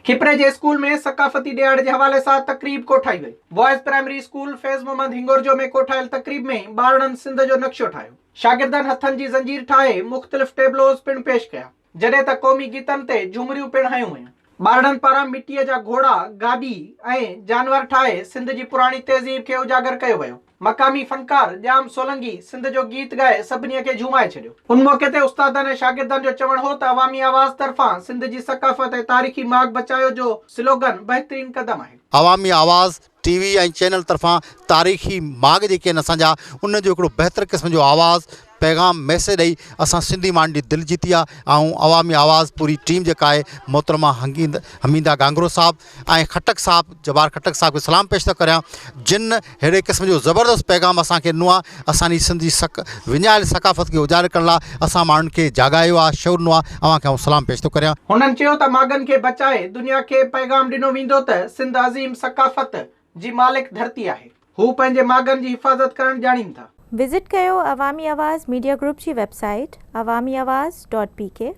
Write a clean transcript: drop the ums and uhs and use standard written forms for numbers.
کپري جي اسڪول ۾ ثقافتي ڏهاڙي جي حوالي سان تقريب ڪوٺائي وئي. Boys primary school Faiz Muhammad Hingorjo ۾ ڪوٺايل تقريب ۾ ٻارڙن سنڌ جو نقشو ٺاهيو. شاگردن هٿن جي زنجير ٺاهي مختلف ٽيبلوز پڻ پيش ڪيا. جڏهن ته قومي گيتن تي جهومريون پڻ هنيون ويون. ٻارڙن پاران مٽيء جا گهوڙا، گاڏي ۽ جانور ٺاهي سنڌ جي پراڻي تهذيب کي اجاگر ڪيو ويو. مقامي فنڪار ڄام سولنگي سنڌ جو گيت ڳائي سڀني کي جهومائي ڇڏيو. ان موقعي تي استادن ۽ شاگردن جو چوڻ هو ته عوامي آواز طرفان سنڌ جي ثقافت ۽ تاريخي ماڳ بچايو جو سلوگن بهترين قدم آهي. عوامي آواز ٽي وي ۽ چينل طرفان تاريخي ماڳ جيڪي آهن اسان جا انهن جو هڪڙو بهتر قسم جو آواز پيغام ميسيج ڏئي اسان سنڌي ماڻهن جي دل جيتي آ ۽ عوامي آواز پوري ٽيم جيڪا آهي محترمه حميده گانگرو صاحب ۽ خٽڪ صاحب جبار خٽڪ صاحب کي سلام پيش ٿو ڪريان جن ههڙي قسم جو زبردست پيغام اسان کي ڏنو آ اسان جي سنڌ جي سڪ وڃايل ثقافت کي اجاگر ڪرڻ لاء اسان ماڻهن کي جاڳايو آ شعور ڏنو آ اوهان کي آئون سلام پيش ٿو ڪريان. هنن چيو ته ماڳن کي بچائي دنيا کي پيغام ڏنو ويندو ته سنڌ عظيم ثقافت جي مالڪ ڌرتي آهي. هو پنهنجي ماڳن جي حفاظت ڪرڻ ڄاڻين ٿا. وزٽ ڪيو عوامي آواز ميڊيا گروپ جي website Awami Awaz dot P K.